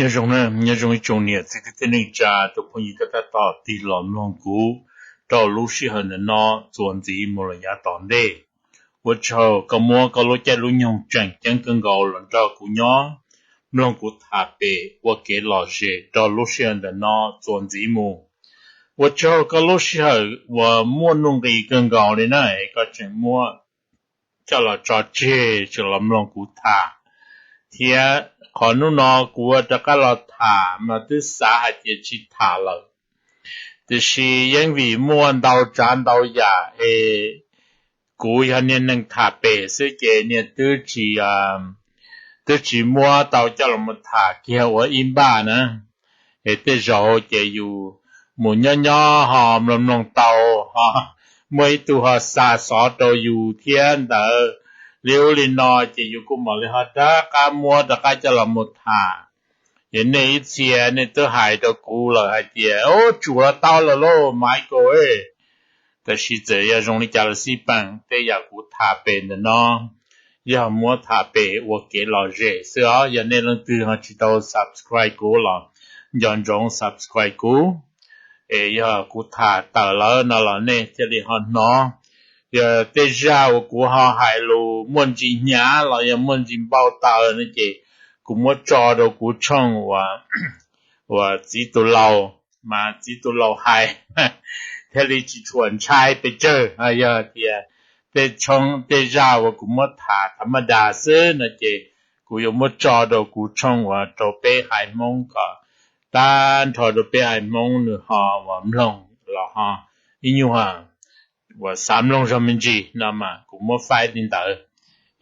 Nhớ rung nơ, nhớ rung ih chong niêt, sư kơ tê nưng cha, tô phong ih kơ ta tỏ tih lom lông cú, trâu lũ sĩ hờ nơ no, chuan dí mô lơ yá tỏ đê. Ua châu, kơ mua kơ lũ chai lũ nhông chang chang kơ ngầu lon trâu cú nhó, mlông cú thả pê, ua kế lò rể, trâu lũ sĩ hờ nơ no, chuan dí mô. Ua châu, kơ lũ sĩ hờ, ua mua nung ghi kơ ngầu đi nơ, ê, kơ chang mua. Chau lơ cho chê, chau lơ mlông cú thả. Thiê, khô nŭ no cú ua trơ cá lơ thả, ma tứ xá hả chia chi thả lơ. Tứ sì yến vì mua đau chán đau giả, ê, cú yá niên nâng thả pê, sư chê niên tứ chỉ, à, tứ chỉ mua tàu chau lơ một thả kia ua im ba nơ. Ê, tê dầu chê yù, mù nhó nhó hò, mlông mlông tàu hò, mua ih tu hò xa só trâu yù thiê đơ, liu li no chê yù cú mỏ li hò trơ cá mua trơ cá chau lơ một thả. Ê, nê ih chia, nê tứ hài trâu cú lơ hả chia, ô, chủ lơ tàu lơ lô, Michael ê. Tơ sì dơ yá rung li chả lơ sì păng, tê yá cú thả pê nơ no. Yá mua thả pê ua kế lò rể, sư ó, yá nê lăng tứ hò chi tàu subscribe cú lơ. Yá rung subscribe cú. Ê, yá cú thả tơ lơ nơ lơ nê, chia li hò no. Yá tê yá ua cú hò hài lù, muôn jì nhá, lơ yá muôn jì bao tơ nơ chê. Cú mua cho đô cú chông ua, ua dí tu lầu. Mă dí tu lầu hài. Thiê li chi chuôn chai pê chơ, a yơ thiê. Tê chông, tê yá ua cú mua thả thả ma đa sư nơ chê. Cú yô mua cho đô cú chông ua trâu pê hài mông kơ. Tan thô đô pê hài mông nư hò ua mlông lơ hò. Ih nhu hò. Ua sám mlông yô mên jì, nơ mă, cú mua phái đinh đơ.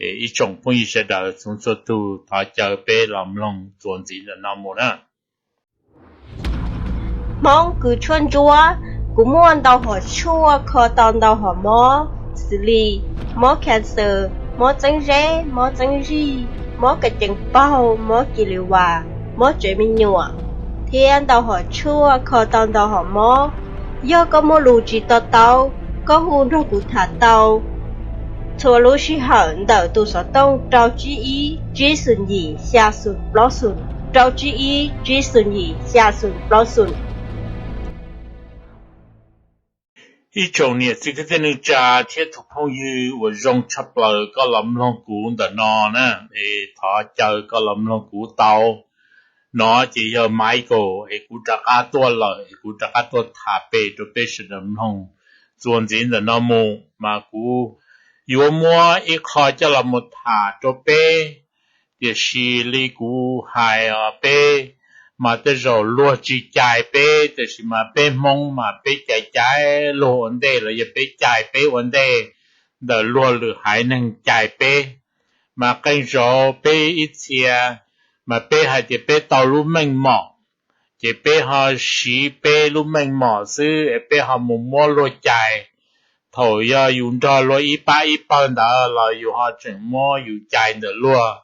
Ê, ih chông phung ih sa đơ, sung sô tu, thô chơ pê lơ mlông, chuôn dí nơ nơ mô nơ. Hmong cư chuôn jua, cú mua đau hò chua, kho tàu đau hò mó, sư li, mó cancer, mó chêng ré, mó chêng ri, mó kơ chêng pau, mó kì li wa, mó chuê mi nhuă. Thiê đau hò chua, kho tàu đau hò mó. Yơ kơ mua lù chi tàu tàu, kơ hu nô cú thả tàu. Chua lũ sĩ hở đơ tu só tông, trâu chi ih, chi sùn dì, xa sùn, pló sùn. Trâu chi ih, chi sùn dì, xa sùn, pló sùn. Ih chông niêt sư kơ tê nưng cha, thiê thu phong yư, ua rung chăp lơ, kơ lơ mlông cú đơ no nơ. Ê, thô chơ kơ lơ mlông cú tàu. Nó chê yơ Michael, ê, cú trơ cá tua lơ, ê, cú trơ cá tua thả pê, trâu pê sư đơ mlông. Chuôn dí đơ no mô, mă cú yua mua ih kho chau lơ một thả trâu pê. Tiê sì li cú hài, ơ, pê, mă tê dầu luă chi chai pê, tiê sì mă pê Hmông, mă pê chai chai luă ua đê, lơ yơ pê chai pê ua đê, đơ luă lư hài nâng chai pê. Mă kêng dầu pê ih thiê, mă pê hài tiê pê tàu lũ meng mỏ. Chê pê hò sì pê lũ meng mỏ sư, ê pê hò mù mua luă chai. Thổ yơ yù nrho luă ih pă ih pơ̆ đơ, lơ yù hò chêng mua yù chai đơ luă.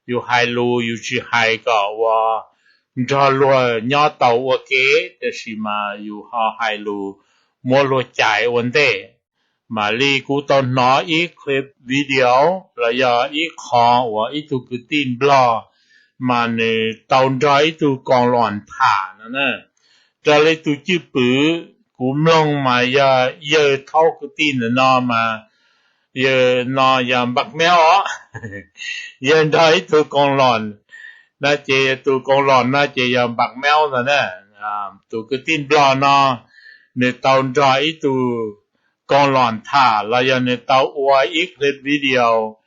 Yù hài lù, yù chi hài kơ ua nrho luă nho tàu ua kê, tiê sì mă yù hò hài lù mua luă chai ua đê. Mă li cú tàu hnó ih clip video, lơ yơ ih kho ua ih tu cư tin blo, mă nư tàu nrho ih tu kông luăn thả nơ nơ. Trơ li tu chư pư, cú mlông mă yơ, yơ thâu cư tin nơ nơ mă, yơ nơ yơ băk méo ó. Yơ nrho ih tu kông luăn, nơ chê tu kông luăn nơ chê yơ băk méo nơ nơ. A, tu cư tin blo nơ, nư tàu nrho ih tu kông luăn thả, lơ yơ nư tàu ua ih clip video,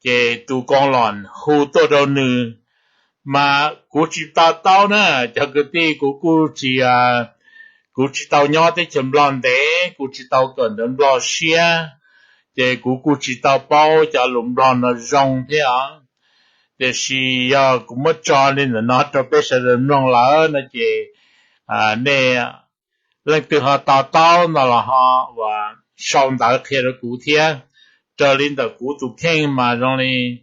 chê tu kông luăn hu tô đô nư. Mă cú chi tàu tàu nơ, chơ cư ti cú cú chi, a, cú chi tàu nho tê chơm blo đê, cú chi tàu cơn đơm blo siê, chê cú cú chi tàu pâu, chơ lŭm blo nơ rông thiê ó. Tiê sì yơ cú mă cho nên là nơ trâu pê sa đơm rông lơ, nơ chê, a, nê, lăng tư hò tàu tàu nơ lơ hò, ua, sông đơ khê rơ cú thiê. Trơ li đơ cú tu khêng mă rông li,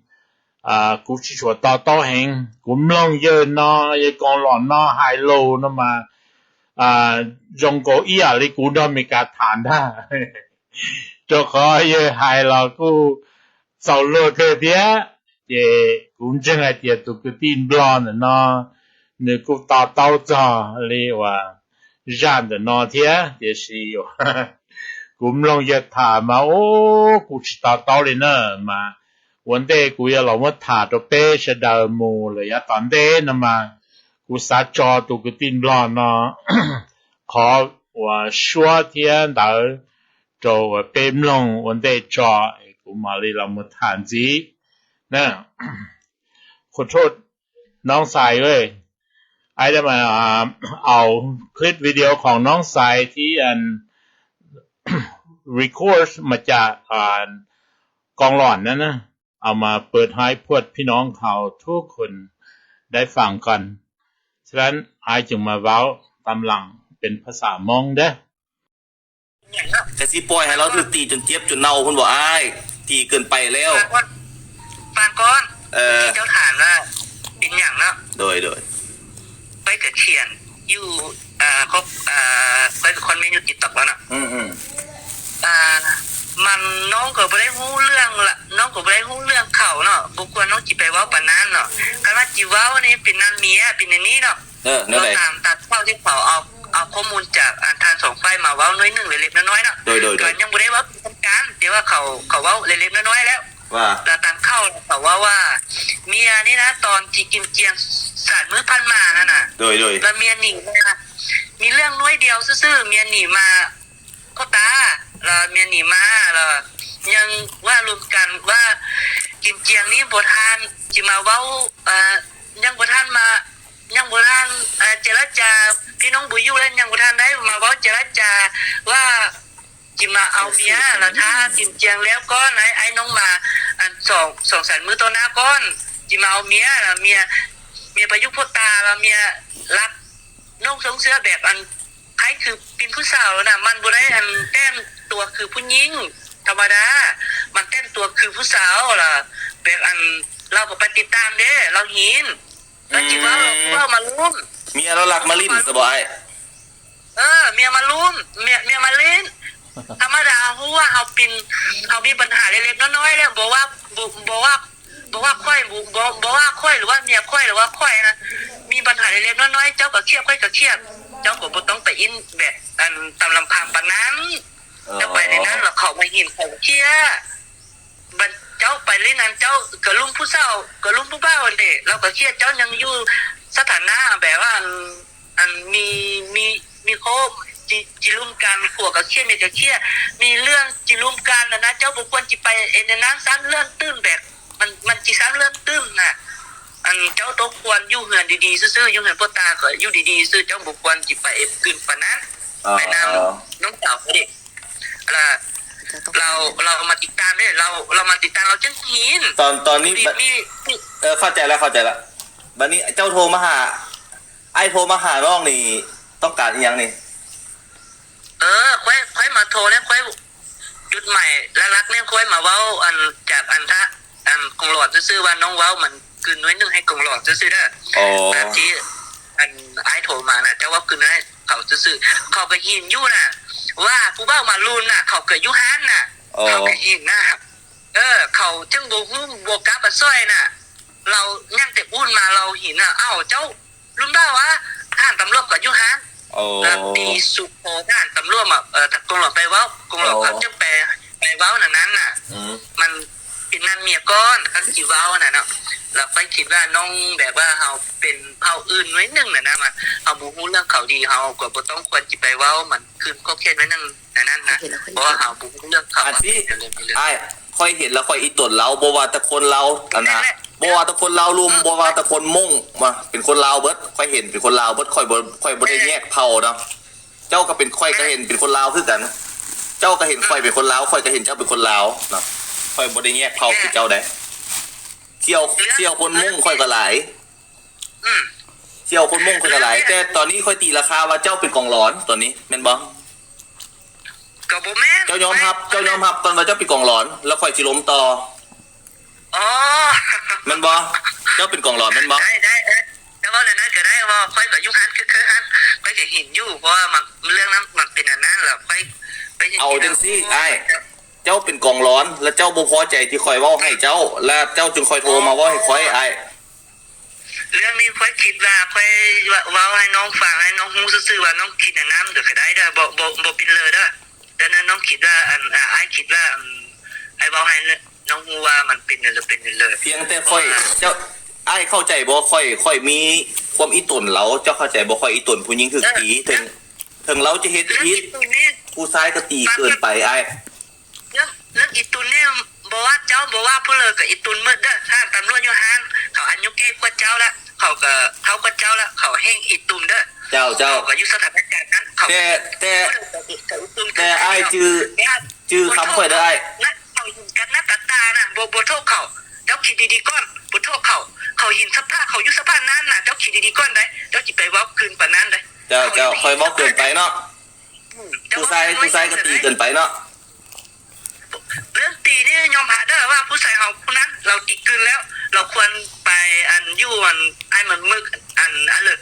a, cú chi sua tàu tàu hêng. Cú mlông yơ nơ, yơ kông luăn nơ hài lù nơ mă, a, rông kô ia li cú đơ mê ka than đa. Trô khó yơ hài lơ cú sâu lô tê thiê. Chê cú chêng ai tiê tu cư tin blo nơ nơ. Nư kuh to tau tho li wa, zhan de no thia, tiê si wa. Kuh mlong yơh tha ma, ô, kuh si to tau li nơ ma. Wan dê kuh yơh lŏ muă tha trô pê sa đaơ mu lĕ ya ton dê nơ ma. Kuh sa cho tu kuh tin blo no. Kho wa sua thia đaơ trô wa pê mlong wan dê cho, kuh ma li lŏ muă tha zi. Nơ. Kuh thot ນ້ອງຊາຍເອີຍ ອ້າຍໄດ້ມາເອົາຄລິບວິດີໂອຂອງນ້ອງຊາຍທີ່ອັນ record ມາຈາກອັນກອງຫຼອນນັ້ນນະ ເອົາມາເປີດໃຫ້ພວກພີ່ນ້ອງເຮົາທຸກຄົນໄດ້ຟັງກັນ. ສະນັ້ນ ອ້າຍຈຶ່ງມາເວົ້າຕາມຫຼັງເປັນພາສາມົ້ງເດີ້. ຫຍັງເນາະ ກະຊິປ່ອຍໃຫ້ລາວຖືກຕີຈົນເຈັບຈົນເນົ່າພຸ້ນບໍ່ອ້າຍ? ຕີເກີນໄປແລ້ວ. ຟັງກ່ອນ ຟັງກ່ອນ. ເອີ ທີ່ເຈົ້າຖາມວ່າເປັນຫຍັງເນາະ? ໂດຍ ໂດຍ. ຂ້ອຍກະຂຽນຢູ່ ອ່າ ຂ້ອຍ ອ່າ ຂ້ອຍກະຄອມເມັນຢູ່ TikTok ແລ້ວເນາະ. ອືມໆ. ອ່າ ມັນ ນ້ອງກະບໍ່ໄດ້ຮູ້ເລື່ອງລະ ນ້ອງກະບໍ່ໄດ້ຮູ້ເລື່ອງເຂົາເນາະ. ບໍ່ຄວນນ້ອງຊິໄປເວົ້າປານນັ້ນເນາະ. ຄັນວ່າຊິເວົ້ານີ້ເປັນນຳເມຍ ເປັນອັນນີ້ເນາະ. ເອີ ແນວໃດ? ຕາມ ຕາມຂ່າວທີ່ເຂົາເອົາ ເອົາຂໍ້ມູນຈາກ ອັນ ທັງສອງຝ່າຍມາເວົ້າໜ້ອຍໜຶ່ງເລັກໆນ້ອຍໆເນາະ. ໂດຍ ໂດຍ ໂດຍ. ກະຍັງບໍ່ໄດ້ເວົ້າເປັນທາງການ ແຕ່ວ່າເຂົາ ເຂົາເວົ້າເລັກໆນ້ອຍໆແລ້ວ. ວ່າ ລະຕາມຂ່າວເຂົາເວົ້າວ່າ ເມຍນີ້ນະ ຕອນທີ່ກິນຈຽງສາມມື້ຜ່ານມາຫັ້ນນະ. ໂດຍ ໂດຍ. ລະເມຍໜີມາ ມີເລື່ອງໜ້ອຍດຽວຊື່ໆ ເມຍໜີມາ ພໍ່ຕາ ລະເມຍໜີມາ ລະຍັງວ່າລົມກັນວ່າ ກິນຈຽງນີ້ບໍ່ທັນຊິມາເວົ້າ ເອີ ຍັງບໍ່ທັນມາ ຍັງບໍ່ທັນ ເອີ ເຈລະຈາ ພີ່ນ້ອງບໍ່ຢູ່ແລ້ວ ຍັງບໍ່ທັນໄດ້ມາເວົ້າເຈລະຈາວ່າຊິມາເອົາເມຍ. ລະຖ້າກິນຈຽງແລ້ວກ່ອນ ໃຫ້ອ້າຍນ້ອງມາ ອັນ ສອງ ສອງສາມມື້ຕໍ່ໜ້າກ່ອນ ຊິມາເອົາເມຍ. ລະເມຍ ເມຍໄປຢູ່ພໍ່ຕາ ລະເມຍລັກ ນ້ອງສົ່ງເສື້ອແບບອັນ ຄ້າຍຄືເປັນຜູ້ສາວນະ ມັນບໍ່ໄດ້ອັນແຕ້ມຕົວຄືຜູ້ຍິງທຳມະດາ ມັນແຕ້ມຕົວຄືຜູ້ສາວລະ ແບບອັນ ລາວກະໄປຕິດຕາມເດ້ ລາວເຫັນ ລາວຈິເວົ້າ ອືມ ເວົ້າມາລຸ້ນ ເມຍລາວລັກມາຫຼິ້ນຊະບໍ່ອ້າຍ? ເອີ ເມຍມາລຸ້ນ ເມຍ ເມຍມາຫຼິ້ນ ທຳມະດາ ຮູ້ວ່າເຮົາເປັນ ເຮົາມີບັນຫາເລັກໆນ້ອຍໆແລ້ວ ບໍ່ວ່າ ບໍ່ ບໍ່ວ່າ ບໍ່ວ່າຂ້ອຍ ບໍ່ ບໍ່ ບໍ່ວ່າຂ້ອຍ ຫຼືວ່າເມຍຂ້ອຍ ຫຼືວ່າຂ້ອຍນະ ມີບັນຫາເລັກໆນ້ອຍໆ ເຈົ້າກະຄຽດ ຂ້ອຍກະຄຽດ ເຈົ້າກະບໍ່ຕ້ອງໄປອິນແບບ ອັນ ຕາມລຳພັງປານນັ້ນ. ເອີ ເຈົ້າໄປໃນນັ້ນລະເຂົາມາເຫັນເຂົາກະຄຽດ ບາດເຈົ້າໄປຫຼິ້ນຫັ້ນ ເຈົ້າກະລຸ້ມຜູ້ສາວ ກະລຸ້ມຜູ້ບ່າວຫັ້ນເດ ລາວກະຄຽດ ເຈົ້າຍັງຢູ່ສະຖານະແບບວ່າ ອັນ ອັນ ມີ ມີ ມີຄອບ ຈິ ຈິລຸ້ມກັນ ຜົວກະຄຽດ ເມຍກະຄຽດ ມີເລື່ອງຈິລຸ້ມກັນຫັ້ນນະ ເຈົ້າບໍ່ຄວນຊິໄປເຮັດແນວນັ້ນ ສ້າງເລື່ອງຕື່ມແບບ ມັນ ມັນຊິສ້າງເລື່ອງຕື່ມນະ. ອັນ ເຈົ້າຕ້ອງຄວນຢູ່ເຮືອນດີໆຊື່ໆ ຢູ່ເຮືອນພໍ່ຕາກະຢູ່ດີໆຊື່ ເຈົ້າບໍ່ຄວນຊິໄປເຮັດຕື່ມປານນັ້ນ ອໍ ໄປນຳນ້ອງສາວເດ້. ລະ ລາວ ລາວມາຕິດຕາມເດ້ ລາວ ລາວມາຕິດຕາມ ລາວຈຶ່ງເຫັນ ຕອນ ຕອນນີ້ ມີ ມີ ເອີ ເຂົ້າໃຈລະ ເຂົ້າໃຈລະ. ບາດນີ້ເຈົ້າໂທມາຫາ ອ້າຍໂທມາຫານ້ອງນີ້ ຕ້ອງການອີ່ຫຍັງນີ້? ເອີ ຂ້ອຍ ຂ້ອຍມາໂທແລ້ວ ຂ້ອຍ ຈຸດໝາຍຫຼັກໆນີ້ ຂ້ອຍມາເວົ້າ ອັນ ຈາກ ອັນ ທະ ອັນ ກອງຫຼອນຊື່ໆ ວ່ານ້ອງເວົ້າມັນຄືໜ້ອຍໜຶ່ງໃຫ້ກອງຫຼອນຊື່ໆເດີ. ອໍ ຕາມທີ່ ອັນ ອ້າຍໂທມານະ ເຈົ້າເວົ້າຄືໜ້ອຍ ເຂົາຊື່ໆ ເຂົາກະເຫັນຢູ່ນະ ວ່າຜູ້ບ່າວມາລຸ້ນນະ ເຂົາກະຢູ່ຫັ້ນນະ. ອໍ ເຂົາກະເຫັນນະ ເອີ ເຂົາຈຶ່ງບໍ່ຮູ້ ບໍ່ກ້າມາຊ່ອຍນະ. ລາວຍັງແຕ່ອຸ່ນມາ ລາວເຫັນນະ ເອົ້າ ເຈົ້າລຸ້ນບ່າວຫວາ ທະຫານຕຳຫຼວດກະຢູ່ຫັ້ນ. ອໍ ລະປີສຸໂຄ ທະຫານຕຳຫຼວດມາ ເອີ ກອງຫຼວນໄປເວົ້າ ກອງຫຼວນ ອໍ ເຂົາຈຶ່ງໄປ ໄປເວົ້ານັ້ນນະ. ອືມ ມັນ ເປັນນຳເມຍກ່ອນ ຄັນຊິເວົ້າຫັ້ນນະເນາະ. ລະຂ້ອຍຄິດວ່ານ້ອງແບບວ່າເຮົາເປັນເຜົ່າອື່ນໜ້ອຍໜຶ່ງນະນະ ວ່າເຮົາບໍ່ຮູ້ເລື່ອງເຂົາດີ ເຮົາກະບໍ່ຕ້ອງຄວນຊິໄປເວົ້າ ມັນຄືນຂອບເຂດໜ້ອຍໜຶ່ງນັ້ນນະ ເພາະວ່າເຮົາບໍ່ຮູ້ເລື່ອງເຂົາ. ອັນນີ້ອ້າຍ ຂ້ອຍເຫັນລະຂ້ອຍອີ່ຕົນລາວ ບໍ່ວ່າແຕ່ຄົນລາວ ອັນນະ ບໍ່ວ່າແຕ່ຄົນລາວລຸ່ມ ບໍ່ວ່າແຕ່ຄົນມົ້ງ ມາເປັນຄົນລາວເບິດ ຂ້ອຍເຫັນເປັນຄົນລາວເບິດ ຂ້ອຍບໍ່ ຂ້ອຍບໍ່ໄດ້ແຍກເຜົ່າເນາະ. ເຈົ້າກະເປັນ ຂ້ອຍກະເຫັນເປັນຄົນລາວຄືກັນ ເຈົ້າກະເຫັນຂ້ອຍເປັນຄົນລາວ ຂ້ອຍກະເຫັນເຈົ້າເປັນຄົນລາວເນາະ. ຂ້ອຍບໍ່ໄດ້ແຍກເຜົ່າຄືເຈົ້າໃດ໋ ສ່ຽວ ສ່ຽວຄົນມົ້ງຂ້ອຍກະຫຼາຍ. ອືມ ສ່ຽວຄົນມົ້ງຂ້ອຍກະຫຼາຍ ແຕ່ຕອນນີ້ຂ້ອຍຕີລາຄາວ່າເຈົ້າເປັນກອງຫຼອນ ຕອນນີ້ແມ່ນບໍ່? ກະບໍ່ແມ່ນ ເຈົ້າຍອມຮັບ ເຈົ້າຍອມຮັບກ່ອນວ່າເຈົ້າເປັນກອງຫຼອນ ລະຂ້ອຍຊິລົມຕໍ່. ອໍ ແມ່ນບໍ່? ເຈົ້າເປັນກອງຫຼອນແມ່ນບໍ່? ໄດ້ ໄດ້ ເອີ ເຈົ້າເວົ້າແນວນັ້ນກະໄດ້ ເພາະວ່າຂ້ອຍກະຢູ່ຫັ້ນ ຄື ຄືຫັ້ນ ຂ້ອຍກະເຫັນຢູ່ ເພາະວ່າມັນ ເລື່ອງນັ້ນມັນເປັນອັນນັ້ນ ລະຂ້ອຍໄປເຮັດ. ເອົາຈັ່ງຊີ້ອ້າຍ ເຈົ້າເປັນກອງຫຼອນ ລະເຈົ້າບໍ່ພໍໃຈທີ່ຂ້ອຍເວົ້າໃຫ້ເຈົ້າ ລະເຈົ້າຈຶ່ງຄ່ອຍໂທມາເວົ້າໃຫ້ຂ້ອຍ ອ້າຍ. ເລື່ອງນີ້ຂ້ອຍຄິດວ່າ ຂ້ອຍເວົ້າໃຫ້ນ້ອງຟັງ ໃຫ້ນ້ອງຮູ້ຊື່ໆວ່າ ນ້ອງຄິດແນວນັ້ນກໍໄດ້ເດີ ບໍ່ ບໍ່ ບໍ່ເປັນເລີເດີ. ແຕ່ນັ້ນນ້ອງຄິດວ່າ ອັນ ອາ ອ້າຍຄິດວ່າ ອັນ ອ້າຍເວົ້າໃຫ້ນ້ອງຮູ້ວ່າມັນເປັນແນວໃດ ເປັນແນວໃດ. ພຽງແຕ່ຂ້ອຍ ເຈົ້າ ອ້າຍເຂົ້າໃຈບໍ່? ຂ້ອຍ ຂ້ອຍມີຄວາມອີ່ຕົນລາວ ເຈົ້າເຂົ້າໃຈບໍ່? ຂ້ອຍອີ່ຕົນຜູ້ຍິງຖືກຕີ ເຖິງ ເຖິງລາວຈະເຮັດຜິດ ຜູ້ຊາຍກໍຕີເກີນໄປ ອ້າຍ. ເລື່ອງ ເລື່ອງອີ່ຕຸນນີ້ ບໍ່ວ່າເຈົ້າ ບໍ່ວ່າຜູ້ເລີ ກໍອີ່ຕຸນໝົດເດີ. ຖ້າຕຳຫຼວດຢູ່ຫັ້ນ ເຂົາອະນຸແກກວດເຈົ້າລະ ເຂົາກໍເທົ້າກວດເຈົ້າລະ ເຂົາແຮ່ງອີ່ຕຸນເດີ. ເຈົ້າ ເຈົ້າ ເຂົາກໍຢູ່ສະຖານະການນັ້ນ ເຂົາ ແຕ່ ແຕ່ ແຕ່ອ້າຍຈື່ ຈື່ຄຳຂ້ອຍເດີອ້າຍ. ເຂົາເຫັນກັບໜ້າກັບຕານະ ບໍ່ ບໍ່ໂທດເຂົາ. ເຈົ້າຄິດດີໆກ່ອນ ບໍ່ໂທດເຂົາ. ເຂົາເຫັນສະພາບ ເຂົາຢູ່ສະພາບນັ້ນນະ ເຈົ້າຄິດດີໆກ່ອນໄດ໋. ເຈົ້າຊິໄປເວົ້າເກີນປານນັ້ນໄດ໋. ເຈົ້າ ເຈົ້າ ຂ້ອຍເວົ້າເກີນໄປເນາະ. ອືມ ຜູ້ຊາຍ ຜູ້ຊາຍກໍຕີເກີນໄປເນາະ. ເລື່ອງຕີນີ້ຍອມຮັບເດີວ່າຜູ້ຊາຍເຮົາຜູ້ນັ້ນລາວຕີເກີນແລ້ວ ລາວຄວນໄປ ອັນ ຢູ່ ອັນ ໃຫ້ມັນໝົດ ອັນ ອັນເລີ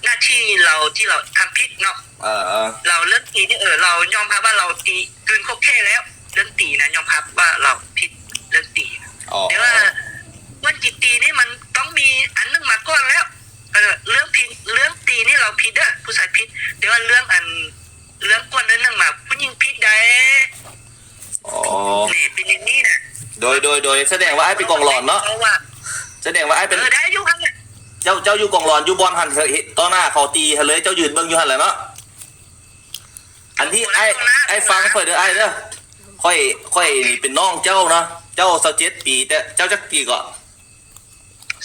ໜ້າທີ່ລາວທີ່ລາວທຳຜິດເນາະ. ເອີ ລາວເລື່ອງຕີນີ້ ເອີ ລາວຍອມຮັບວ່າລາວຕີເກີນຂອບເຂດແລ້ວ. ເລື່ອງຕີນະຍອມຮັບວ່າລາວຜິດເລື່ອງຕີ. ອໍ ແຕ່ວ່າຄວນຊິຕີນີ້ມັນຕ້ອງມີອັນໜຶ່ງມາກ່ອນແລ້ວ. ເອີ ເລື່ອງຜິດ ເລື່ອງຕີນີ້ລາວຜິດເດີ ຜູ້ຊາຍຜິດ. ແຕ່ວ່າເລື່ອງ ອັນ ເລື່ອງກວນເລື່ອງໜຶ່ງມາ ຜູ້ຍິງຜິດໄດ໋. ອໍ ນີ້ເປັນຢ່າງນີ້ນະ. ໂດຍ ໂດຍ ໂດຍ ສະແດງວ່າອ້າຍເປັນກອງຫຼອນເນາະ. ສະແດງວ່າອ້າຍເປັນ ເອີ ໄດ້ຢູ່ຫັ້ນແຫຼະ. ເຈົ້າ ເຈົ້າຢູ່ກອງຫຼອນ ຢູ່ບ່ອນຫັ້ນ ເຮັດຕໍ່ໜ້າເຂົາຕີຫັ້ນເລີຍ ເຈົ້າຢືນເບິ່ງຢູ່ຫັ້ນແຫຼະເນາະ. ອັນທີ່ອ້າຍ ອ້າຍຟັງຂ້ອຍເດີອ້າຍເດີ. ຂ້ອຍ ຂ້ອຍນີ້ເປັນນ້ອງເຈົ້າເນາະ. ເຈົ້າຊາວເຈັດປີ ແຕ່ເຈົ້າຈັກປີເກາະ?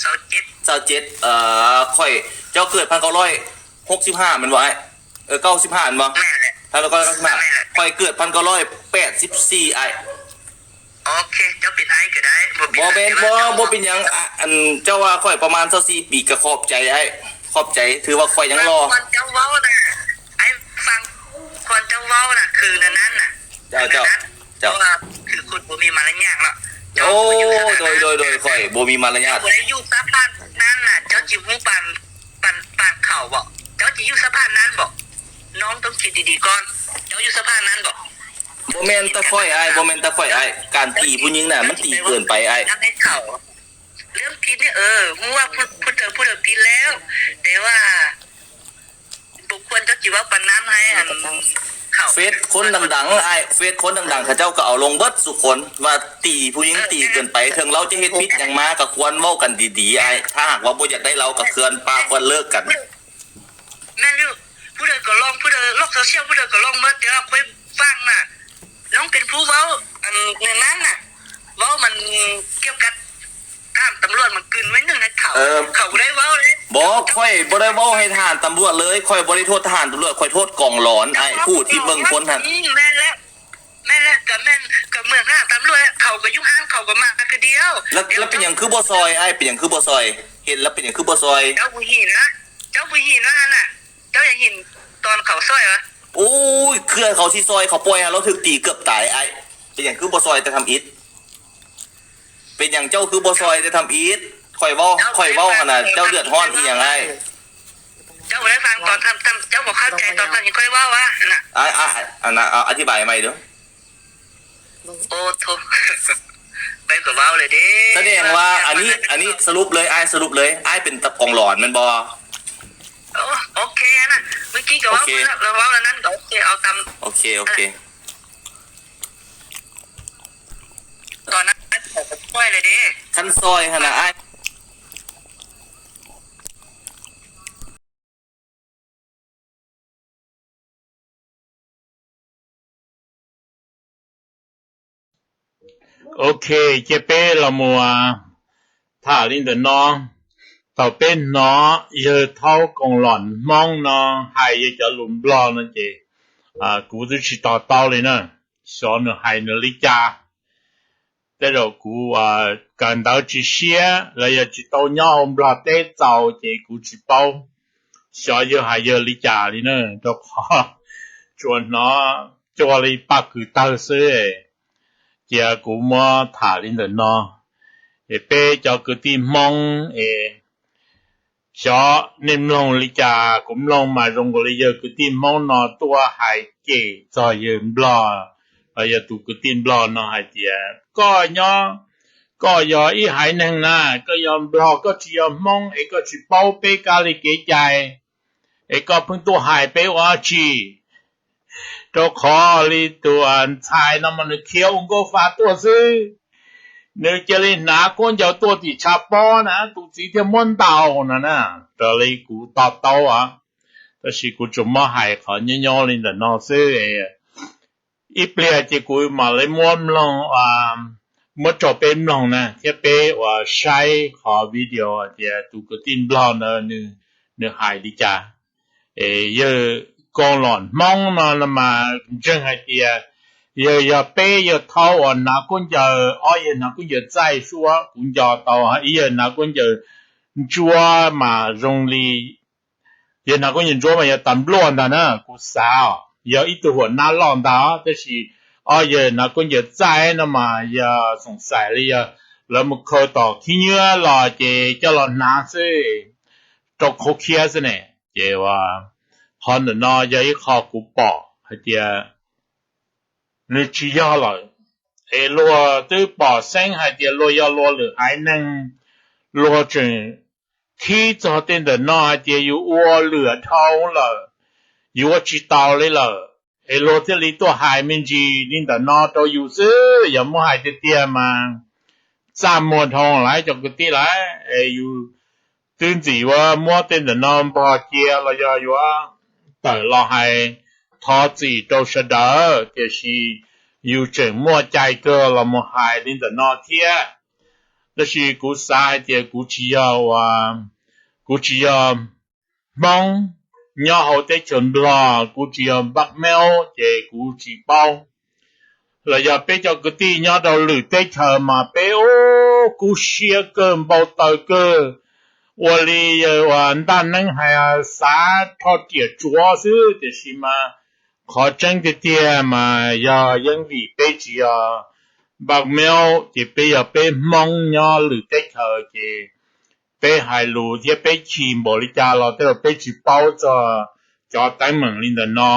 ຊາວເຈັດ ຊາວເຈັດ. ເອີ ຂ້ອຍ ເຈົ້າເກີດພັນເກົ້າຮ້ອຍຫົກສິບຫ້າແມ່ນບໍ່ອ້າຍ? ເອີ ເກົ້າສິບຫ້າແມ່ນບໍ່? ແມ່ນແຫຼະ ພັນເກົ້າຮ້ອຍເກົ້າສິບຫ້າ. ແມ່ນແຫຼະ ຂ້ອຍເກີດພັນເກົ້າຮ້ອຍແປດສິບສີ່ ອ້າຍ. ໂອເຄ ເຈົ້າເປັນອ້າຍກໍໄດ້ ບໍ່ເປັນ ບໍ່ເປັນ ບໍ່ ບໍ່ເປັນຫຍັງ. ອາ ອັນ ເຈົ້າວ່າຂ້ອຍປະມານຊາວສີ່ປີ ກໍຂອບໃຈອ້າຍ ຂອບໃຈ ຖືວ່າຂ້ອຍຍັງຫຼໍ່. ຄວນເຈົ້າເວົ້ານະ ອ້າຍຟັງ ຄວນເຈົ້າເວົ້ານະ ຄືແນວນັ້ນນະ. ເຈົ້າ ເຈົ້າ ເຈົ້າ ເພາະວ່າຄືຄົນບໍ່ມີມາລະຍາດເນາະ. ໂອ້ ໂດຍ ໂດຍ ໂດຍ ຂ້ອຍບໍ່ມີມາລະຍາດ. ເຈົ້າບໍ່ໄດ້ຢູ່ສະພາບນັ້ນນະ ເຈົ້າຊິຮູ້ປານ ປານ ປານເຂົາບໍ? ເຈົ້າຊິຢູ່ສະພາບນັ້ນບໍ? ນ້ອງຕ້ອງຄິດດີໆກ່ອນ ເຈົ້າຢູ່ສະພາບນັ້ນບໍ? ບໍ່ແມ່ນແຕ່ຂ້ອຍອ້າຍ ບໍ່ແມ່ນແຕ່ຂ້ອຍອ້າຍ ການຕີຜູ້ຍິງນະ ມັນຕີເກີນໄປອ້າຍ. ເລື່ອງຜິດນີ້ ເອີ ຮູ້ວ່າຜູ້ ຜູ້ເດີ ຜູ້ເດີຜິດແລ້ວ ແຕ່ວ່າ ບໍ່ຄວນເຈົ້າຊິເວົ້າປານນັ້ນໃຫ້ອັນເຂົາ. ເຟສຄົນດັງໆ ອ້າຍ ເຟສຄົນດັງໆ ເຂົາເຈົ້າກໍເອົາລົງເບິດສູ່ຄົນ ວ່າຕີຜູ້ຍິງ ເອີ ຕີເກີນໄປ. ເຖິງລາວຈະເຮັດຜິດຫຍັງມາ ກໍຄວນເວົ້າກັນດີໆ ອ້າຍ. ຖ້າຫາກວ່າບໍ່ຢາກໄດ້ລາວ ກໍຄວນປະ ຄວນເລີກກັນ. ແມ່ນຢູ່ ຜູ້ເດີກໍລອງ ຜູ້ເດີໂລກໂຊຊຽວ ຜູ້ເດີກໍລອງເໝິດ. ແຕ່ວ່າຂ້ອຍຟັງນະ ນ້ອງເປັນຜູ້ເວົ້າ ອັນ ໃນນັ້ນນະ ເວົ້າມັນກ່ຽວກັບ ຖາມຕຳຫຼວດມາກືນໄວ້ໜຶ່ງໃຫ້ເຂົາ. ເອີ ເຂົາບໍ່ໄດ້ເວົ້າເລີຍ. ບໍ່ ຂ້ອຍບໍ່ໄດ້ເວົ້າໃຫ້ທະຫານຕຳຫຼວດເລີຍ. ຂ້ອຍບໍ່ໄດ້ໂທດທະຫານຕຳຫຼວດ ຂ້ອຍໂທດກອງຫຼອນ ອ້າຍ ຜູ້ທີ່ເບິ່ງຄົນຫັ້ນ. ອືມ ແມ່ນແລ້ວ ແມ່ນແລ້ວ ກໍແມ່ນ ກໍເໝືອນທະຫານຕຳຫຼວດ ເຂົາກໍຢູ່ຫັ້ນ ເຂົາກໍມາຄືດຽວ. ແລ້ວ ແລ້ວເປັນຫຍັງຄືບໍ່ຊ່ອຍ ອ້າຍ? ເປັນຫຍັງຄືບໍ່ຊ່ອຍ? ເຫັນແລ້ວເປັນຫຍັງຄືບໍ່ຊ່ອຍ? ເຈົ້າບໍ່ເຫັນນະ ເຈົ້າບໍ່ເຫັນວ່າຫັ້ນນະ ເຈົ້າຢາກເຫັນຕອນເຂົາຊ່ອຍວະ? ໂອ້ຍ ເພື່ອເຂົາຊິຊ່ອຍ ເຂົາປ່ອຍໃຫ້ລາວຖືກຕີເກືອບຕາຍ ອ້າຍ. ເປັນຫຍັງຄືບໍ່ຊ່ອຍແຕ່ທຳອິດ? ເປັນຫຍັງເຈົ້າຄືບໍ່ຊ່ອຍແຕ່ທຳອິດ? ຂ້ອຍເວົ້າ ຂ້ອຍເວົ້າຫັ້ນນະ ເຈົ້າເດືອດຮ້ອນອີ່ຫຍັງອ້າຍ? ເຈົ້າບໍ່ໄດ້ຟັງຕອນທຳ ເຈົ້າບໍ່ເຂົ້າໃຈຕອນທີ່ຂ້ອຍເວົ້າວ່າຫັ້ນນະ. ອ້າຍ ອ້າຍ ອັນນະ ອະທິບາຍໃໝ່ເດີ້. ໂອ້ໂທ ໄປກໍເວົ້າເລີຍເດ້. ສະແດງວ່າອັນນີ້ ອັນນີ້ສະຫຼຸບເລີຍ ອ້າຍ ສະຫຼຸບເລີຍ ອ້າຍເປັນຕາກອງຫຼອນແມ່ນບໍ່? ໂອ ໂອເຄນະ ເມື່ອກີ້ກໍເວົ້າ ໂອເຄ ແລ້ວ ເວົ້າແລ້ວນັ້ນກໍໂອເຄ ເອົາຕາມ ໂອເຄ ໂອເຄ. ຕອນນັ້ນຂ້ອຍກໍຊ່ອຍເລີຍເດ້ ຄັນຊ່ອຍຫັ້ນນະອ້າຍ. ໂອເຄ ເຈ້ເປ້ລະມົວ ຖາມລິ້ນເດີເນາະ ເຕົາເປ້ນເນາະ ເຢີເທົາກອງຫຼອນມອງເນາະ ໄຮເຢີຈອລຸມບລັອກເນາະເຈ້ ອາ ກູຕຸຊິຕໍ່ເຕົ້າເລີຍເນາະ ຊອນເນີໄຮເນີລິຈາ ແຕ່ດອກກູ ອາ ການເດົາຈີເຊຍ ລະເຢີຈີໂຕຍອມບລັອກເຕະເຈົ້າເຈ້ ກູຈີເປົາ ຊອນເຢີໄຮເຢີລິຈາລີເນີ ດອກຂໍ ຈວນເນາະ ຈວນລີປາກຄືເຕົາເຊ ເຈ້ຍ ກູມົວຖາມລິ້ນເດີເນາະ ເອເປ້ຈອກຄືຕີມອງ ເອ ຊໍ ນິມລົງລິຈາ ກຸມລົງມາລົງກໍເລີຍເຢີຄືຕີມອງເນາະ ຕົວໄຮເກ ຊອນເຢີບລັອກ ລະເຢີຕູຄືຕີມບລັອກເນາະ ໄຮເຕຍ ກໍຍອ ก็ยออีหายหนึ่งนะ ก็ยอมบอก ก็จะยอมมอง เอก็จะเป้าเป้กาลิเกใจ เอก็เพิ่งตัวหายไปว่าจี เจ้าขอลีตัวอันชายนะ มันเขียวองค์ก็ฟ้าตัวซื้อ นึกจะลีหนาคนเจ้าตัวติดชาปอนะ ตูสีเทียมม้วนเต่านะนะ แต่ลีกูตอบเต้าอ่ะ แต่สิกูจะมาหายขอเยอะๆลีแต่นอซื้อเอ อีเปลียเจกูมาเลยม้วนลงอ่า เมื่อจบเป็นลงนะ เทียบเปว่าใช้ขอวิดีโอเดียตูกระตินบลอนเนอหนึ่งหนึ่งหายดีจ้า เอ เยอะกองหลอนมองนอนมาจังไฮเตีย เยอะยาเป้เยอะเท่าอ่อนหนาก้นเยอะอ้อยเยอะหนาก้นเยอะใจซัว กูยอเตาฮะ อีเยอะหนาก้นเยอะจัวมารงลี เยอะหนาก้นเยอะจัวมาเยอะตำรวจนะนะ กูสาว เยอะอีตัวหัวหน้าหลอนดาว แต่สิอ้อยเยอะหนาก้นเยอะใจนะมา เยอะสงสัยเลยเยอะ แล้วมึงเคยต่อขี้เยื่อหล่อเจ เจ้าหลอนหนาซิ จกโคเคียซะเนี่ย เจว่า ฮอนเดอร์นอ ยาอีคอกูปอ ไฮเตีย นึกชิยอเลย เอลัวตื้อปอเซ้งไฮเตีย ลัวยอลัวหรือหายหนึ่ง ลัวจึง ที่จอเต็นเดอร์นอ ไฮเตีย อยู่อัวเหลือเท่าเลย อยู่ว่าชิตาวเลยเลย เอลัวเทลีตัวหายมินจี นินเดอร์นอ โตอยู่ซื้อ อย่ามัวหายเตียมา สามมวนทองหลายจอกกะติหลาย เออยู่ ตื่นสีว่ามัวเต็นแต่นอนพอเจียเรายออยู่ว่า แต่เราให้ทอสีโตชะเดอ เตียชีอยู่เจ๋งมัวใจเกินเรามัวหายลินแต่นอนเทีย แล้วชีกูสายเตียกูชียอว่า กูชียอมอง ยอเฮาเตเฉินบลอ กูชียอบักแมว เจกูชีเป้า แล้วยอเป้เจ้ากะตี้ยอดเอาหรือเตเฉินมาเป้ โอ้ กูเชียเกินเบาเตอเกิน อัวลีเยอว่าด้านนั้นให้อาสาทอดเตียจัวซื้อ เตียชีมา ขอแจ้งเตียๆ มา ยอยังหวีเป้จียอ บักแมว เจเป้ยอเป้มองยอหรือเตเฉินเจ เป้หายหลูเทียเป้ชีมบริจาคเรา แต่เราเป้ชีเป้าจอ จอแต้งเหมืองลินเดอร์นอ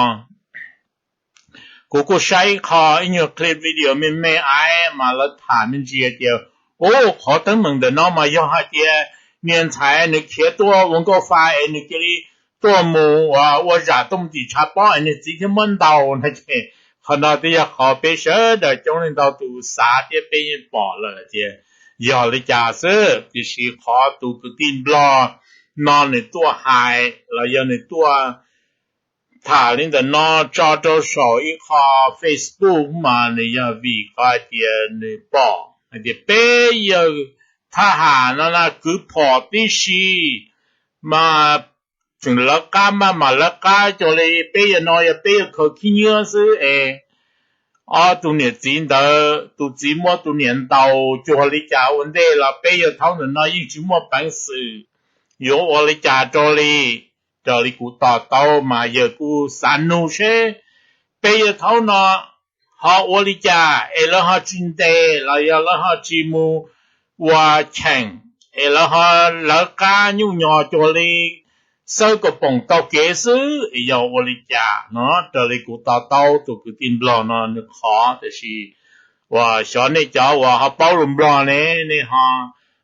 กูกูใช้คออินยูคลิปวิดีโอแม่แม่ไอมาแล้วถามมันเจียเดียว โอ้ ขอตั้งเหมืองเดอร์นอมายอฮาเจีย เนียนไทยนึกเขียตัววงก็ไฟนึกเจลีตัวหมูว่าว่าจ่าต้มตีชาป้อนึกสีที่มันเดานะเจ ขนาดที่อยากขอเป้เชิญเดอจงเล่นเดาตูสาเจียเป้ยังปอเลยเจีย ยอลิจาซื้อที่สีขอตูกตินบลอนอนในตัวหาย แล้วยอในตัว ถ้າຫຼິ້ນແຕ່ນອກຈອໂຕເສົາອີກຂໍ້ເຟສບຸກມານີ້ ຢ່າຫວີກອຍຕຽນປອກ ອາດຈະເປເຢີທະຫານນັ້ນນະ ຄືພໍຕິຊີມາເຖິງລະກາມາ ມາລະກາຈົເລເປເຢີນອຍ ເປີເຢີເຂີວຂີ້ເຫຍື້ອຊື່ເອ ອໍ ຕູເນຍຈີນເດີ ຕູຈີນມົວຕູເນຍເຕົາ ຈົວລິຈາອຸນເດລະ ເປເຢີເຖົ້າໜ້ອຍ ຍິ່ງຊິມົວແປງສື່ ຢູ່ອົວລິຈາໂຕລີ ເຈົ້າລິກູຕໍ່ເຕົາມາເຢີກູສານູເຊ ເປເຢີເຖົ້າເນາະ ຮໍອົວລິຈາ ເອເລີຮໍຈິນເຕ ລະຍາເລີຮໍຈີມູ ວາແຂ່ງ ເອເລີຮໍເລີກາຍຸຍໍໂຈລີ ເຊີກະປົງເຕົາເກຊື່ ເອຍາອົວລິຈາເນາະ ເຈົ້າລິກູຕໍ່ເຕົາ ຕູກູຕິນບລອນອນຄອ ແຕ່ຊີ ว่าชอนในจอว่าเขาเป้าลุมบลอเน ในฮอ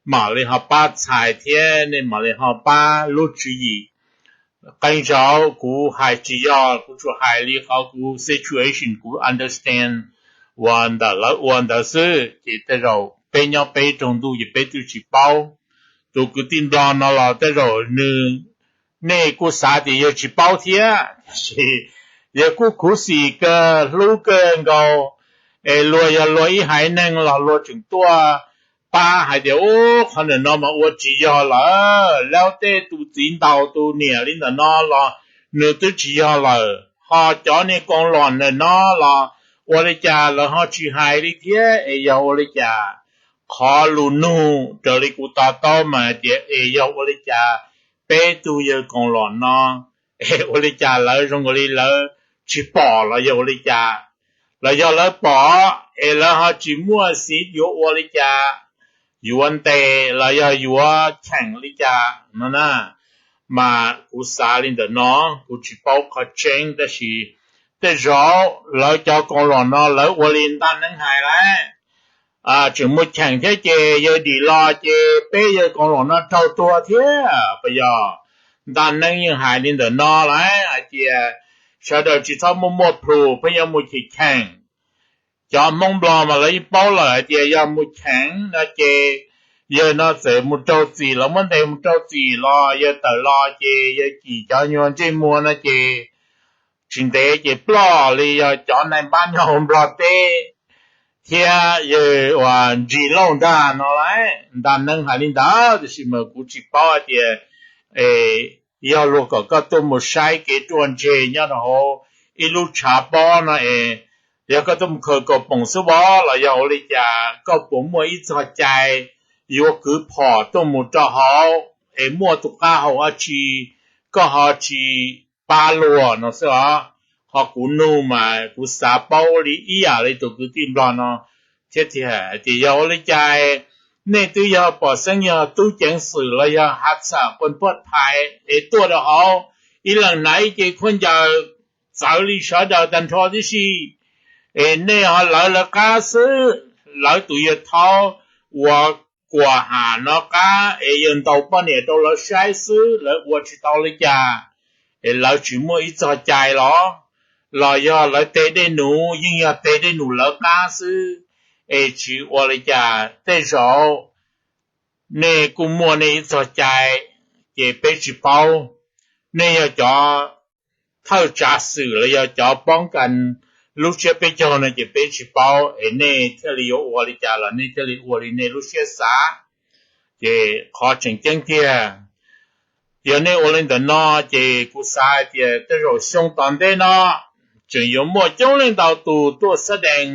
หมาเลยฮอป้าชายเทียในหมาเลยฮอป้าลู่จือหยี กันเจ้ากูหายจียอกูจะหายลีเขากู situation กู understand ว่าแต่ละวันแต่ซื่อ ที่แต่เราเป็นยอไปตรงดูอย่าไปดูจีเป้า ตูกูตินบลอนอลอแต่เราหนึ่ง เน่กูสาติเยอะจีเป้าเทีย สิ เยอะกูคูสีเกอรู้เกินเกา เอลัวยาลัวอีหายแนงหล่อลัวถึงตัว ป้าหายเดียว โอ้ ขอเนอนอมาอวดจียอเหรอ แล้วเต้ตูจีนเตาตูเหนี่ยลินเนอนอลอ เนื้อตื้อจียอเหรอ ฮอจอเนี่ยกองหล่อนเนอนอลอ อวดเลยจ่าเหรอฮอจีหายลิเทีย เอยาอวดเลยจ่า ขอลูนู เจอลิกูตาเต้ามาเดีย เอยาอวดเลยจ่า เป้ตูเยอะกองหล่อนเนาะ เอ โอลิจาลาวจงโอลิลาวชิปอลาวยาโอลิจาลาวยาลาวปอ เอลาวฮาจิมัวซีดโยโอลิจา ยวนเต ลาวยายัวแข่งลิจา นั่นนะ มาอุตสาลินเดอร์เนาะ กูชิปอลขอเชงแต่ชี แต่เรา ลาวเจ้ากองหลอนเนาะ ลาวโอลินด้านนั้นหายแล้ว呃， chừng mua chèn thiab ces yawg dim los ces peb yawg koom lom no raug tua thiab puas yog? Nta neeb yeej hais li ntawm no lawm, hais tias sawv daws tsis txhob muaj muaj plhus, peb yuav mus chèn chèn. Cov Hmoob Nplog mas lawv yeej paub lawm hais tias yog mus chèn no ces yawg no txawm mus raug txim, lawv muab ntes mus raug txim los yawg tawm los ces yawg cim cov nyuag ntsej muag no ces tsis ntev ces ploj li yog cov nais npab nyob hauv Nplog teb thiab yawg uas Ntsis Lauj ntag no lawm. Nta neeb hais li ntawd, tiam sis mas kuv tsis paub hais tias, es, yog luag kom koj tuaj mus saib kev ruaj ntseg nyob rau hauv ib lub tshav pob no es, yog koj tuaj mus khaws kaus poom xwb vov los yog ua li cas, koj puas muaj ib txog cai yuav kwv phom tuaj mus rau hauv es muaj tus qab hau dab tsi, koj ho tsis pab luag no xwb os. Ho kuv nug mas kuv xav paub li ib yam li tus kwv tij Nplog no thiab tias, tias yog ua li cas nej twb yog pom xeeb yog tub ceev xwm los yog hav xam pos poj phais es tuaj rau hauv, ib leeg hnav ib ce khaub ncaws txawv li sawv daws tag nrho tib si, es nej ho lawv lawv qab xwb, lawv tus yawg Thaub uas kuam ham no qab es yawg ntaus poj niam rau lawv saib xwb, lawv ua tsis tau li cas, es lawv tsis muaj ib txog cai los? Los yog lawv tes dej num yeej yog tes dej num lawv qab xwb, es tsis ua li cas? Tej zaum nej kuj muaj nej ib txog cai, ces peb tsis paub. Nej yog cov thawj tsav xwm los yog cov poob kas lub siab peb caug no ces peb tsis paub, es nej thiaj li yuav ua li cas los nej thiaj li ua li nej lub siab xav. Ces qhov tseem ceeb tiag, yog nej ua li ntawm no ces kuv xav hais tias tej zaum xyoo tom ntej no tseem yuav muaj coob leej ntau tus tuaj xab dees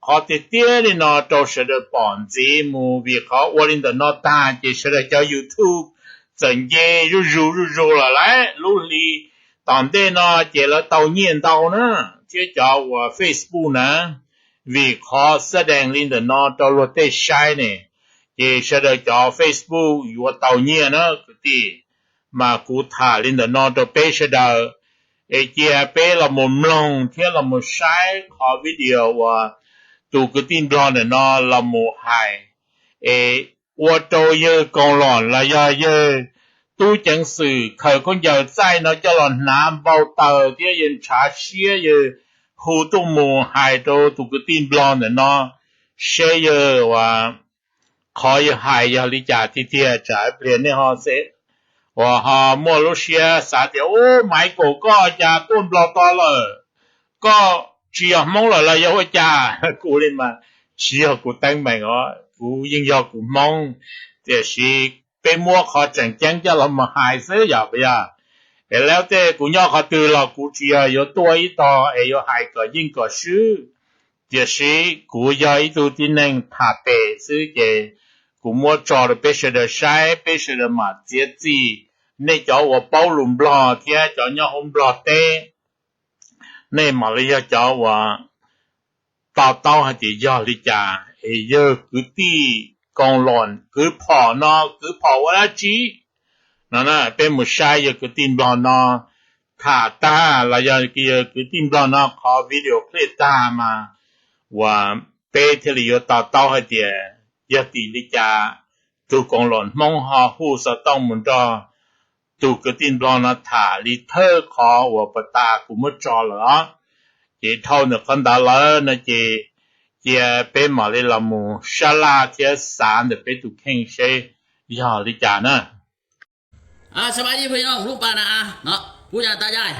qhov tiag tiag li no rau sawv daws pom ntxiv mus, vim qhov ua li ntawm no tag ces sawv daws cov YouTube txawm nce zuj zus zuj zus lawm lauj. Lub hli tom ntej no ces lawv tau nyiaj ntau na, thiab cov uas Facebook na, vim qhov xab dees li ntawm no rau luag tej saib ne, ces sawv daws cov Facebook yuav tau nyiaj na kwv tij. Mas kuv tham li ntawm no rau peb sawv daws, es cia peb los mus mloog thiab los mus saib qhov video uas tus kwv tij Nplog ntawm no los mus hais, es ua rau yawg koom lom los yog yawg tub ceev xwm khaws khaub ncaws txaij no coj los hnav npau taws thiab yawg ntshav siab yawg hu tuaj mus hais rau tus kwv tij Nplog ntawm no seb yawg uas qhov yawg hais yog li cas tiag tiag. Tsam pliag nej ho xav uas ho muaj lub siab xav tias, Ub, Maiv Kaum, koj cas tuaj Nplog to lawm? Koj tsis yog Hmoob lawm los yog ua cas? Kuv li mas tsis yog kuv teeb meem os, kuv yeej yog kuv Hmoob, tiam sis peb muab qhov tseem ceeb coj los mus hais xwb yog puas yog? Es lawv tej kuv nyob qhov twg los kuv tsis yog yuav tuaj ib tog es yuav hais kom yeej kom swb, tiam sis kuv yog ib tug tib neeg tham pem xwb ces kuv muab tso rau peb sawv daws saib, peb sawv daws mam txiav txim. Nej cov uas paub lus Nplog thiab cov nyob hauv Nplog teb, nej mam li yog cov uas to taub hais tias yog li cas es yawg kwv tij koom lom kwv phom no kwv phom ua dab tsi no na. Peb mus saib yawg kwv tij Nplog no tham tag los yog yawg kwv tij Nplog no qhov video clip tag mas uas peb thiaj li yuav to taub hais tias yog tim li cas tus koom lom Hmoob ho hu xov tooj mus nrog tus kwv tij Nplog no tham li thawj qhov uas puag ta kuv muab tso lawm os. Ces dhau ntawm qhov ntawd lawm no ces cia peb mam li los mus sab laj thiab xav ntawm peb tus kheej seb yog li cas na. ອ່າ ສະບາຍດີພີ່ນ້ອງ ລຸງປ້ານ້າອາເນາະ ປູ່ຍ່າຕາຍາຍ.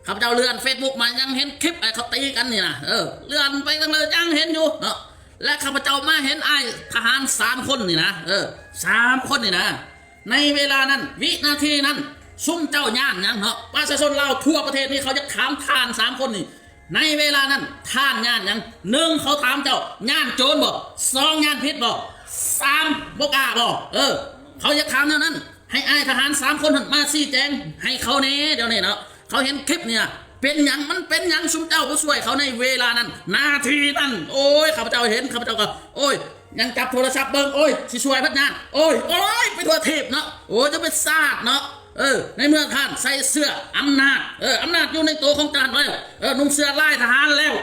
ຂ້າພະເຈົ້າເລື່ອນເຟສບຸກມາ ຍັງເຫັນຄລິບໄອ້ເຂົາຕີກັນນີ້ນະ ເອີ ເລື່ອນໄປທາງເລີຍຍັງເຫັນຢູ່ເນາະ. ແລະ ຂ້າພະເຈົ້າມາເຫັນອ້າຍທະຫານສາມຄົນນີ້ນະ ເອີ ສາມຄົນນີ້ນະ. ໃນເວລານັ້ນ ວິນາທີນັ້ນ ຊຸມເຈົ້າຢ້ານຫຍັງເນາະ? ປະຊາຊົນລາວທົ່ວປະເທດນີ້ ເຂົາຢາກຖາມທ່ານສາມຄົນນີ້ ໃນເວລານັ້ນທ່ານຢ້ານຫຍັງ? ໜຶ່ງ ເຂົາຖາມເຈົ້າ ຢ້ານໂຈນບໍ່? ສອງ ຢ້ານຜິດບໍ່? ສາມ ບໍ່ກ້າບໍ່? ເອີ ເຂົາຢາກຖາມແນວນັ້ນ ໃຫ້ອ້າຍທະຫານສາມຄົນຫັ້ນມາຊີ້ແຈງໃຫ້ເຂົາແດ່ດຽວນີ້ເນາະ. ເຂົາເຫັນຄລິບນີ້ ເປັນຫຍັງ? ມັນເປັນຫຍັງຊຸມເຈົ້າບໍ່ຊ່ວຍເຂົາໃນເວລານັ້ນ ນາທີນັ້ນ? ໂອ້ຍ ຂ້າພະເຈົ້າເຫັນ ຂ້າພະເຈົ້າກໍ ໂອ້ຍ ຍັງຈັບໂທລະສັບເບິ່ງ ໂອ້ຍ ຊິຊ່ວຍພັດຍາກ ໂອ້ຍ ໂອ້ຍ ໄປທົ່ວທີບເນາະ ໂອ້ຍ ຈະເປັນຊາດເນາະ. ເອີ ໃນເມື່ອທ່ານໃສ່ເສື້ອອຳນາດ ເອີ ອຳນາດຢູ່ໃນໂຕຂອງທ່ານແລ້ວ ເອີ ນຸ່ງເສື້ອລາຍທະຫານແລ້ວ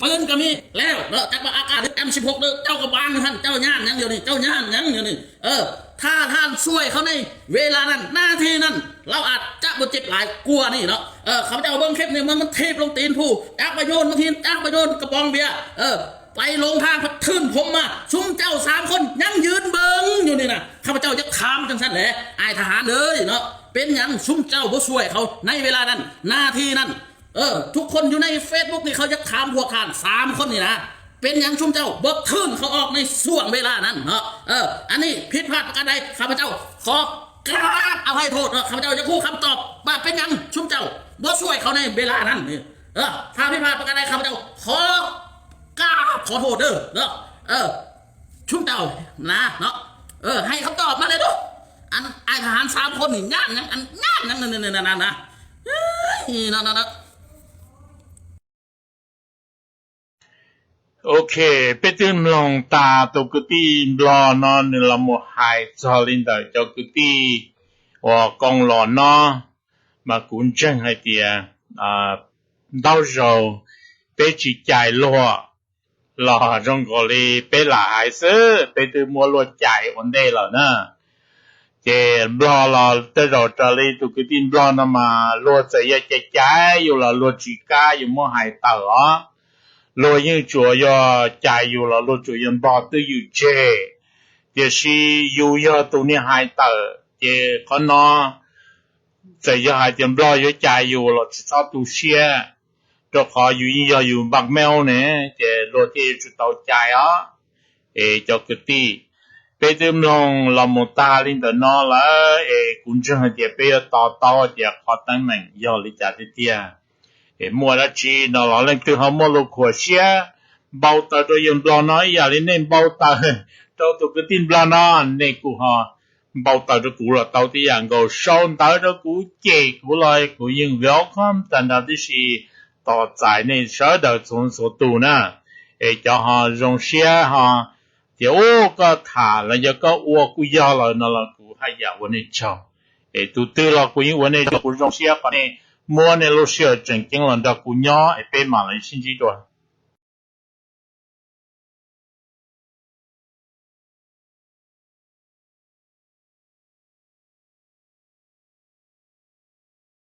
ປືນກໍມີແລ້ວເນາະ ຈັກວ່າອາກາດ ເອັມສິບຫົກ ເດີ ເຈົ້າກໍວາງຢູ່ຫັ້ນ ເຈົ້າຢ້ານຫຍັງດຽວນີ້ ເຈົ້າຢ້ານຫຍັງດຽວນີ້? ເອີ ຖ້າທ່ານຊ່ວຍເຂົາໃນເວລານັ້ນ ນາທີນັ້ນ ລາວອາດຈະບໍ່ເຈັບຫຼາຍກວ່ານີ້ເນາະ. ເອີ ຂ້າພະເຈົ້າເບິ່ງຄລິບນີ້ ມັນ ມັນຖີບລົງຕີນຜູ້ ຈັກວ່າໂຍນມາຫີນ ຈັກວ່າໂຍນກະປ໋ອງເບຍ ເອີ ໄປຫຼົງທາງພັດທຶນຜົມມາ ຊຸມເຈົ້າສາມຄົນຍັງຢືນເບິ່ງຢູ່ນີ້ນະ. ຂ້າພະເຈົ້າຢາກຖາມຈັ່ງຊັ້ນແຫຼະ ອ້າຍທະຫານເອີຍເນາະ ເປັນຫຍັງຊຸມເຈົ້າບໍ່ຊ່ວຍເຂົາໃນເວລານັ້ນ ນາທີນັ້ນ? ເອີ ທຸກຄົນຢູ່ໃນເຟສບຸກນີ້ ເຂົາຢາກຖາມພວກທ່ານສາມຄົນນີ້ນະ ເປັນຫຍັງຊຸມເຈົ້າບໍ່ເທີນເຂົາອອກໃນຊ່ວງເວລານັ້ນເນາະ? ເອີ ອັນນີ້ຜິດພາດປະການໃດ ຂ້າພະເຈົ້າຂໍກາບອະໄພໂທດເນາະ. ຂ້າພະເຈົ້າຢາກຮູ້ຄຳຕອບວ່າເປັນຫຍັງຊຸມເຈົ້າບໍ່ຊ່ວຍເຂົາໃນເວລານັ້ນ. ເອີ ຖ້າຜິດພາດປະການໃດ ຂ້າພະເຈົ້າຂໍກາບຂໍໂທດເດີເນາະ. ເອີ ຊຸມເຈົ້ານະເນາະ ເອີ ໃຫ້ຄຳຕອບມາແດ່ດູ. ອັນອ້າຍທະຫານສາມຄົນນີ້ຍານຫຍັງ ອັນຍານຫຍັງນັ້ນນະ ເອີຍ ເນາະ ເນາະ ເນາະ. ໂອເຄ ເປັນຕື່ມລົງຕາໂຕກຶດຕີ້ບລໍນອນ ເນລະໂມໄຮ ຊໍລິນເດີ ເຈົ້າກຶດຕີ້ ອອກກອງຫຼອນເນາະ ມາກຸນເຈີງໄຮເຕີຍ ອາ ເຕົ້າໂຈ ເປຈິຈາຍລົວ ຫຼໍ່ ຈົງກໍລີ ເປລາໄຮເຊີ ເປຕື່ມມົວລົວຈາຍໂອນເດລະເນາະ. ເຈບລໍລໍ ເຕໂດຕາລີ ຕຸກກະຕິນບລໍນຳມາ ລົວຈະຢາກຈາຍ ຈາຍຢູ່ລະ ລົວຈະກາຢູ່ມົວໄຮເຕີອ ລົວຍື້ຈວຍໍ ຈາຍຢູ່ລະ ລົວຈະຢາກບໍຕື້ຢູ່ເຈ ເຈຊີຢູ່ຢໍຕູນີ້ໄຮເຕີ ເຈຂໍນອ ຈະຢາກໃຫ້ຕຽມລໍຢູ່ຈາຍຢູ່ລະ ຈະຊອບຕູເຊຍ ໂຕຂໍຢູ່ຍິງຢໍຢູ່ບັກແມວເນ ເຈລົວຈະຢູ່ຈຸດເຕົາຈາຍອະ ເອ ເຈົ້າກຶດຕີ້ ເປຕື່ມລົງລະໂມຕາລິນເຕີນອລະ ເອ ກຸນເຈີງເຈ ເປຢໍຕໍ່ເຕົາ ເຈຂໍຕຳແໜ່ງຢໍລິຈາຕິເຕຍ ເອ ມົວລະຈີນອລະ ເລັ່ງຕື່ມເຮົາມົວລູກຂົວເຊຍ ເບົາເຕີໂຕຢາກບລໍນອ ຢາກລິເນມເບົາເຕີ ໂຕຕຸກກະຕິນບລໍນອ ເນກູຮໍ ເບົາເຕີໂຕກູລະ ເຕົາຕິຢາງກໍຊອນເຕີໂຕກູ ເຈກູລອຍ ກູຍິງ welcome ຕັນດາຕິຊີ ຕໍ່ຈາຍເນ ເຊີເດີ ຊົນໂຊຕູນະ ເອ ເຈົ້າຮໍ ຊົງເຊຍຮໍ ເຈໂອ ກໍຖາລະ ຢາກກໍອົວກູຢໍລະ ນະລະ ກູໃຫ້ຢາກອວນເນເຈົ້າ ເອ ຕູຕື້ລະ ກູຍິງອວນເນເຈົ້າ ກູຊົງເຊຍ ຂໍເນ ມົວເນ ໂລເຊຍ ເຈີງເຈັງລະ ດອກກູຍໍ ເອ ເປມາລະ ຊິນຈີຕົວ